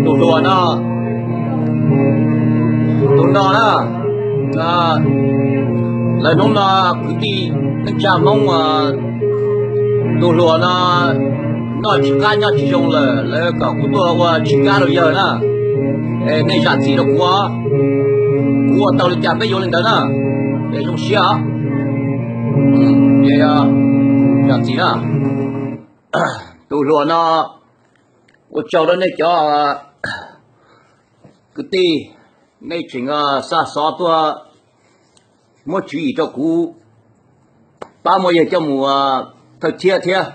Tus hluas no, tus no na, lawv hnub no kwv tij neej tsa Hmoob, tus hluas no noj tsis qab nyob tsis zoo lawm, lawv kom kuv tuaj ua tsib kab rau yawg na. Nej zam txim rau kuv, kuv ua tau li cas peb yuav li ntawd na. Es zoo siab os. Zam txim na. Tus hluas no, ua tsaug rau nej cov kwv tij, nej tseem xa xov tuaj muab tswv yim rau kuv, pab muab yawg coj mus thawj thiab thiab.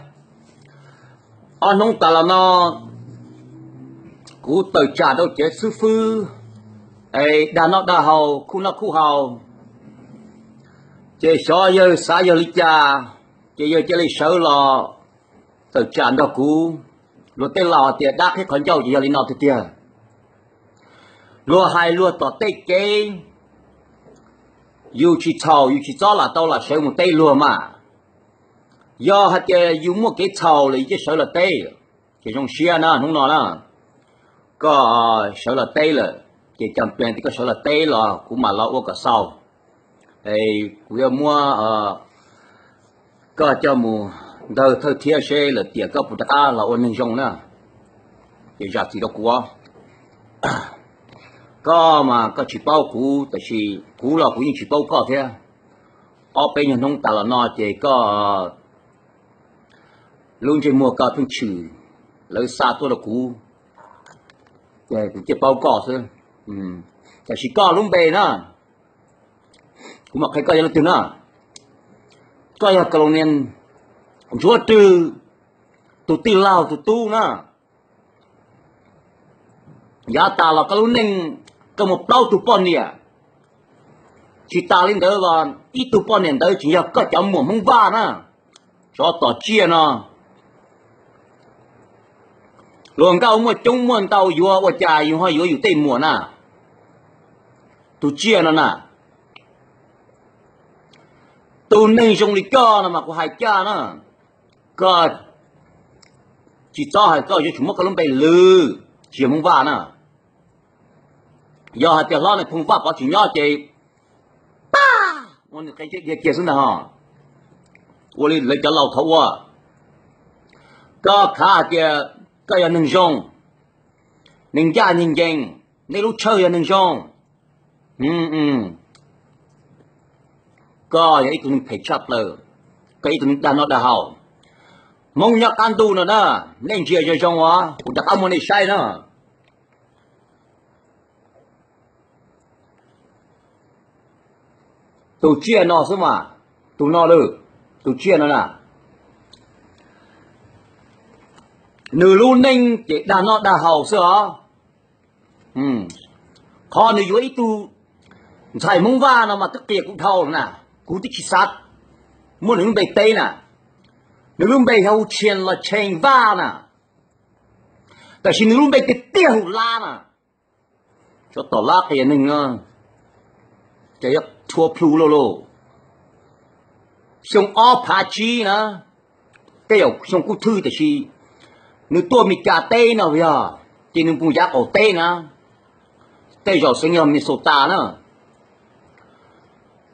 Ob hnub tas los no kuv tawm tsam rau cev xib fwb es dag noj dag haus, khuj noj khuj haus, ces xyov yawg xav yog li cas, ces yawg cia li sawv los tawm tsam nrog kuv. Luag tej laus hais tias dab qhib qhov ncauj ces yog li no tiag tiag. Luag hais luag tom tej kev, yus tsis txhaum yus tsis txob lam tau lam sawv mus teb luag mas. Yog hais tias yus muaj kev txhaum lawm yus cia sawv los teb, ces zoo siab na hnub no na. Koj sawv los teb lawm, ces cas pes tias koj sawv los teb los kuv mam los ua kom xaus. Kuv yuav muab koj coj mus ntawd thawj thiab seb lawm tiam koj puas rov qab los ua neeg zoo na. Ces zam txim rau kuv. Koj mas koj tsis paub kuv, tab sis kuv los kuv yeej tsis paub koj thiab. Ob peb nyuag hnub tas los no ces koj lub ntsej muag koj pheej tshwm, lawv xa tuaj rau kuv, kuv thiaj paub koj xwb. Tab sis koj lub npe na, kuv mam qhia koj yog leej twg na. Koj yog Kaus Lau Nias Ntsuav Rwg tus tij laug tus tub na. Yav tas los koj lub neej koj muaj plaub tug poj niam. Tsis tas li ntawd los ib tug poj niam ntawd tseem yog koj cov muam Hmoob Vaj na. Tsov tom tsiaj no, luag nkauj muaj coob muaj ntau yuav ua cas yus ho yuav yus tej muam na? Tus tsiaj no na, tus neeg zoo li koj no mas kuv hais caj na, koj tsis txhob hais, koj yuav tsum muab koj lub npe lwm, tsis yog Hmoob Vaj na. Yog hais tias hlob Nais Phoo Vaj Pov tsis nyob ces pab ua nws qe ntsej dhia kiag xwb ntag ho. Ua li lawv cov laus thaum ua, koj khav hais tias koj yog neeg zoo, neeg ncaj neeg ncees, nej lub tshawj yog neeg zoo. Koj yog ib tug neeg phem tshaj plaws, koj ib tug neeg dag noj dag haus. Hmoob nyob qab ntuj no na, nej ntsia zoo zoo os, kuv rov qab muab nej saib na. Tus tsiaj no xwb mas, tus no lawm, tus tsiaj no na, nws lub neej ces dag noj dag haus xwb os. Qhov nws yuav ib tug ntxhais Hmoob Vaj no mas twb qias kuv dhau na, kuv twb tsis xav muab nws lub npe teb na. Nws lub npe yog hu Tshias los Tsheej Vaj na, tab sis nws lub npe tiag tiag hu Lab na. Tsov tom Lab qias neeg no, ces yuav rhuav plhu lauj lauj. Xyoo ob phav tsib na, tej zaum xyoo kub thwj tiam sis nws tuaj Mes Kas teb no yog, ces nws mus yav qaum teb na, tej zaum xeev yog Minnesota na,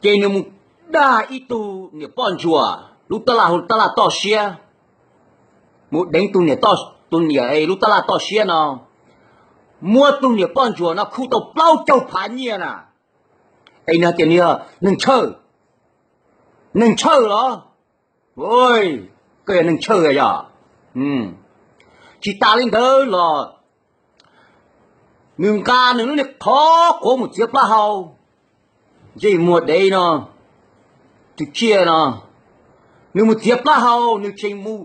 ces nws mus dag ib tug niam poj ntsuam lub tab laj hu tab laj toj siab, mus deev tus niam, tus niam lub tab laj toj siab no, muab tus niam poj ntsuam no khuj tau plaub caug phav nyiaj na. Es nws hais tias nws yog neeg tshawj, neeg tshawj los? Koj yog neeg tshawj yog? Tsis tas li ntawd los nws nqa nws lub niag qhov quav mus txiav plaub hau, ntsej muag dev no, tus tsiaj no, nws mus txiav plaub hau nws tseem mus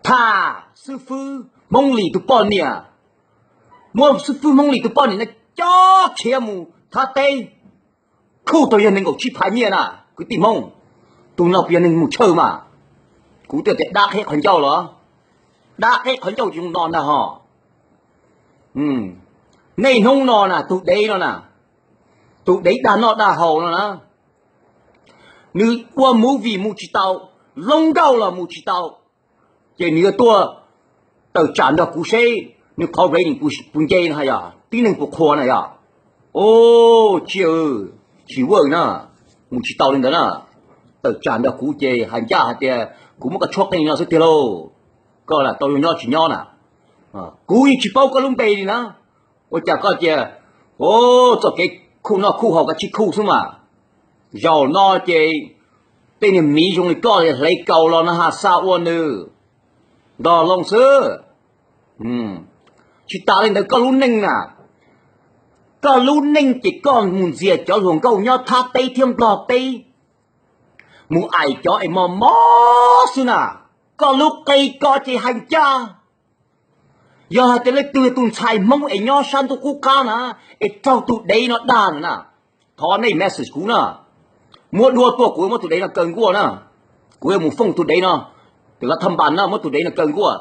Tham xib fwb Hmoob Lis tus poj niam, muab xib fwb Hmoob Lis tus poj niam no coj khiav mus thab teb, khuj tau yog nees nkaum tsib phav nyiaj na kwv tij Hmoob. Tus no puas yog neeg mus chawj mas? Kuv twb tias dab qheb qhov ncauj los, dab qheb qhov ncauj zoo no ntag hos. Nej hnub no na tus dev no na, tus dev dag noj dag haus no na, nws ua movie mus tsis tau, loob nkauj los mus tsis tau, ces nws yuav tuaj tawm tsam nrog kuv seb nws qhov rating puas nce no hais yog tib neeg puas qhuas na yog. Tsiaj, tsis ua na, mus tsis tau li ntawd na. Tawm tsam nrog kuv ces hais ncaj hais tias kuv muab koj tshuab qeej no xwb tiag lauj. Koj lam tau zoo nyob tsis nyob na. Kuv yeej tsis paub koj lub npe li na. Ua cas koj tias, o, txoj kev khuj noj khuj haus koj tsis khuj xwb mas. Zaum no ces tej niag miv zoo li koj hle kaus los no ha xa ua nws nto loo xwb. Tsis tas li ntawd koj lub neej na, koj lub neej ces koj mus ntxias cov hluas nkauj nyob thab teb thiab nplog teb, mus aim cov es mos mos xwb na. Koj lub qe ko ces hais ncaj, yog hais tias leej twg yog tus ntxhais Hmoob es nyob sab ntuj qub qab na, es raug tus dev no dag na, thov nej message kuv na. Muab duab tuaj kuv muab tus dev no kaw nkuaj na. Kuv yuav mus fooj tus dev no, tus lav thaj npas na muab tus dev no kaw nkuaj.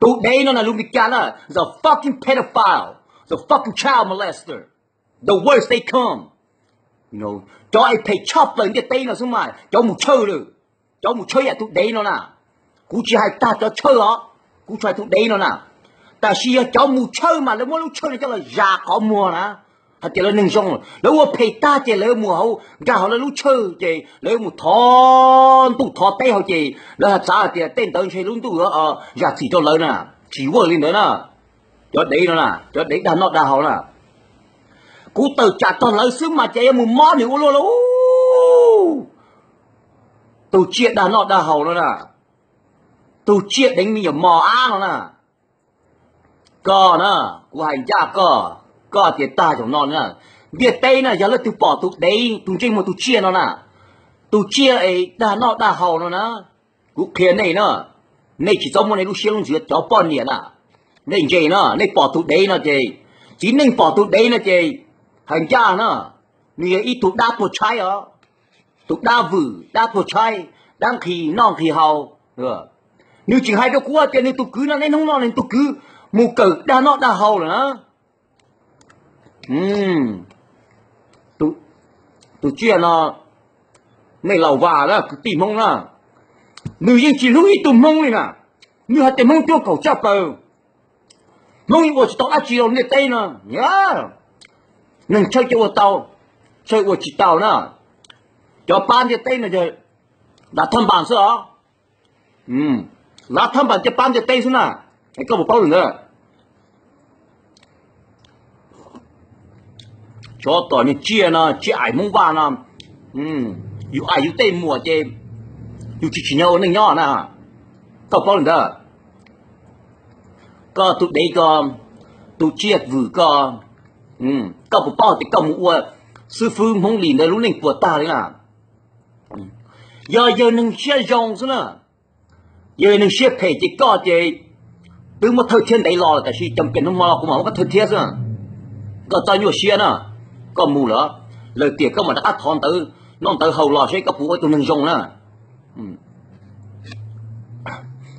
Tus dev no na lus Meskas na, the fucking pedophile, the fucking child molester, the worst they come. Cov es phem tshaj plaws ntiaj teb no xwb mas cov mus chawj lawm, cov mus chawj yam tus dev no na. Kuv tsis hais tag cov chawj os, kuv tsis hais tus dev no na. Tab sis yog cov mus chawj mas lawv muab lub chawj no coj los zas qhov muag na, hais tias lawv neeg zoo, lawv ua phem tag ces lawv mus hauv nkag hauv lawv lub chawj ces lawv mus thov ntuj thov teb hauv ces lawv hais txav hais tias tej ntawd ntshe lub ntuj zam txim rau lawv na. Tsis ua li ntawd na. Cov dev no na, cov dev dag noj dag haus na, kuv tawm tsam txog lawv xwb mas ces yuav mus mob nws ua luaj lauj. Tus tsiaj dag noj dag haus no na, tus tsiaj deev me nyuam mos ab no na. Koj na, kuv hais ncaj koj, koj tias tag zaum no na, ntiaj teb na yog leej twg pom tus dev tus ntsej muag tus tsiaj no na, tus tsiaj es dag noj dag haus no na, kuv qhia nej na, nej tsis txhob muab nej lub siab lub ntsws cov poj niam na. Nej ntse na, nej pom tus dev no ces, txiv neej pom tus dev no ces, hais ncaj na, nws yog ib tug dab tuag tshaib os, tus dab vwm dab tuag tshaib, dab nqhis noj nqhis haus. Nws tseem hais rau kuv tias nws tus kwv no, niaj hnub no nws tus kwv mus kawm dag noj dag haus lawm na. Tus tsiaj no, nej laus vas na, kwv tij Hmoob na, nws yeej tsis hlub ib tug Hmoob li na. Nws hais tias Hmoob cuab kaum tshaj plaws, Hmoob yeej ua tsis tau dab tsi rau ntiaj teb no. Neeg tshawj ces ua tau, tshawj ua tsis tau na. Cov pab ntiaj teb no yog lav thaj npas xwb os. Lav thaj npas cov pab ntiaj teb xwb na. Es koj puas paub li ntawd? Tsov tom niag tsiaj no, tsiaj aim Hmoob Vaj no, yus aim yus tej muam ces yus tsis tsim nyog ua neej nyob na. Koj paub li ntawd? Koj tus dev ko, tus tsiaj vwm ko, koj puas paub tias koj mus ua xib fwb Hmoob Lis ntawd lub neej puas tag li na? Yog yawg neeg siab zoo xwb na, yawg neeg siab phem ces koj ces twb muab thawj thiab ntev los lawm, tab sis cov kiag hnub hmo los kuv mam muab koj thawj thiab xwb. Koj txoj nyuaj siab na, koj mus lawm, lawm tiam koj mam rov qab thov ntawv, noj ntawv haus los seb koj puas ua tus neeg zoo na.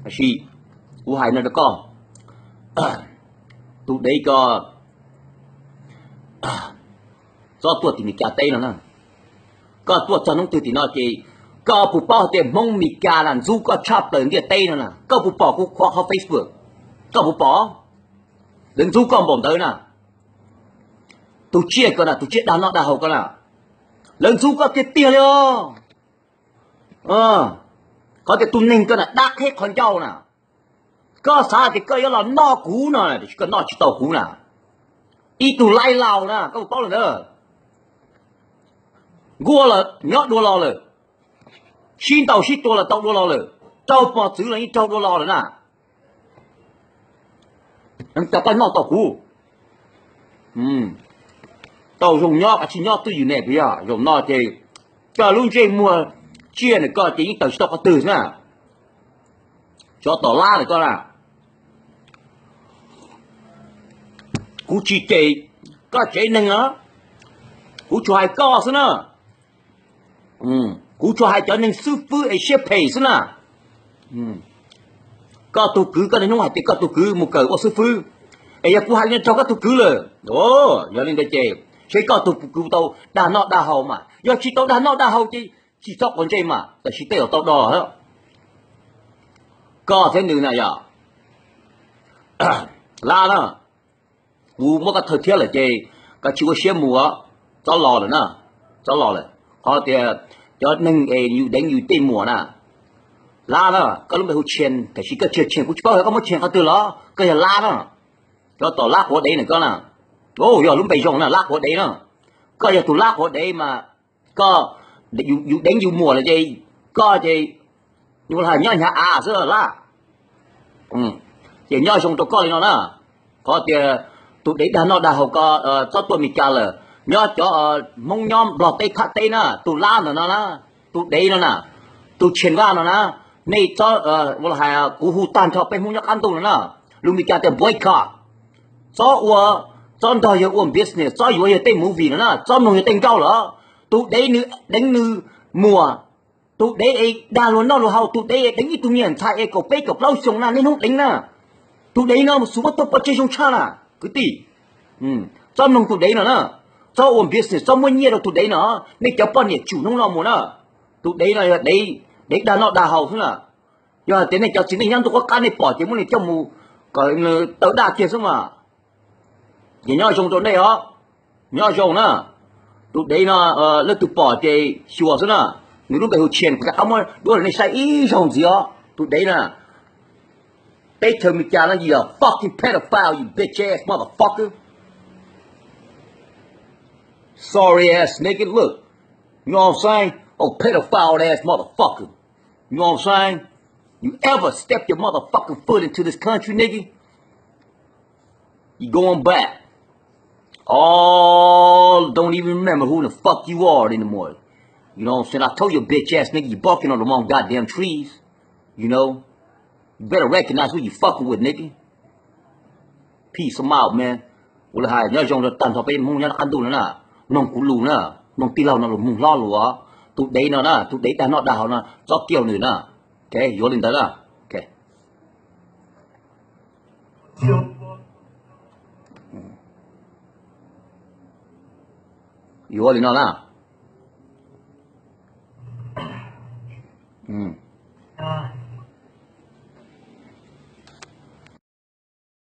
Tab sis kuv hais no rau koj, tus dev ko, txhob tuaj tim Mes Kas teb no na. Koj tuaj txog hnub twg tim no ces koj puas paub hais tias Hmoob Mes Kas lam ntxub koj tshaj plaws ntiaj teb no na? Koj puas pom kuv qhov Facebook? Koj puas pom? Lawv ntxub koj npaum ntawd na. Tus tsiaj ko na, tus tsiaj dag noj dag haus ko na, lawv ntxub koj tiag tiag li os. Qhov tias tus neeg ko na dab qheb qhov ncauj na. Koj xav tias koj yuav los noj kuv no, tiam sis koj noj tsis tau kuv na. Ib tug laib laus na, koj puas paub li ntawd? Nkuaj los nyob dua los lawm, sib ntaus sib tua los tau dua los lawm, raug mos txwv los yeej raug dua los lawm na. Cas koj noj tau kuv? Tau zoo nyob, kav tsij nyob twj ywm ne. Yog zaum no ces koj lub ntsej muag tsiaj ntawm koj ces yeej tawm tsis tau qhov twg xwb na. Tsov tom lab na koj na. Kuv tsis cem koj tsev neeg na, kuv tsuas hais koj xwb na. Kuv tsuas hais cov neeg xib fwb es siab phem xwb na. Koj tus kwv, koj niaj hnub hais tias koj tus kwv mus kawm ua xib fwb, es yog kuv hais li no rau koj tus kwv lawm, yog li ntawd ces seb koj tus kwv tau dag noj dag haus mas, yog tsis tau dag noj dag haus ces tsis txhob quav ntsej mas, tam sim tej zaum tau do lawm. Koj thiab nws na yog lab na, kuv muab koj thawj thiab lawm ces koj tsis ua siab mus, txhob los lawm na, txhob los lawm. Qhov tias cov neeg es yus deev yus tej muam na, lab na, koj lub npe hu Tshian, tiam sis koj tsis yog Tshian, kuv tsis paub hais koj muab Tshian qhov twg los koj yog lab na. Tsov tom lab quav dev na koj na. Yog lub npe zoo na, lab quav dev na. Koj yog tus lab quav dev mas koj, yus deev yus muam lawm ces koj ces nyob hnyav av xwb lab. Ces nyob zoo rau koj li no na. Qhov tias tus dev dag noj dag haus ko txhob tuaj Mes Kas lawm, nyob cov Hmoob nyob Nplog teb Thaj teb na, tus lab ntawm no na, tus dev no na, tus Tshian Vaj no na, nej txhob, ua li hais kuv hu tag nrho peb Hmoob nyob qab ntuj no na, lus Mes Kas tias boycott. Txhob ua, txhob nrog yawg ua business, txhob yuav yawg tej movie no na, txhob mloog yawg tej nkauj lawm. Tus dev nws deev nws muam, tus dev es dag luag noj luag haus, tus dev es deev ib tug niam ntxhais es kaum peb kaum plaub xyoos na, niaj hnub deev na. Tus dev no xub muab tua pov tseg zoo tshaj na kwv tij. Txhob mloog tus dev no na, txhob ua business, txhob muab nyiaj rau tus dev no. Nej cov poj niam tsum hnub no mus na, tus dev no yog dev dag noj dag haus xwb na. Yog hais tias nej cov txiv neej nyob ntuj qub qab nej pom ces muab nws coj mus kom nws taw daj kiag xwb mas. Ces nyob zoo rau nej os, nyob zoo na. Tus dev no leej twg pom ces xyuas xwb na. Nws lub npe hu Tshian, kuv rov qab muab duab rau nej saib ib zaug ntxiv os. Tus dev na, teb chaws Mes Kas no, you a fucking pedophile, you bitch ass motherfucker. Sorry ass nigga, look, you know what I'm saying? Oh, pedophile ass motherfucker. You know what I'm saying? You ever step your motherfucking foot into this country, nigga? You going back. Oh, don't even remember who the fuck you are anymore. You know what I'm saying? I told you, bitch ass nigga, you barking on the wrong goddamn trees. You know? You better recognize who you fucking with, nigga. Peace, I'm out, man. Ua li hais nyob zoo rau tag nrho peb Hmoob nyob qab ntuj no na, mloog kuv lus na, mloog tij laug no lus mloog hlob lus os. Tus dev no na, tus dev dag noj dag haus no, txhob kiag nws na. Ok, yuav li ntawd na. Ok. Yuav li no na.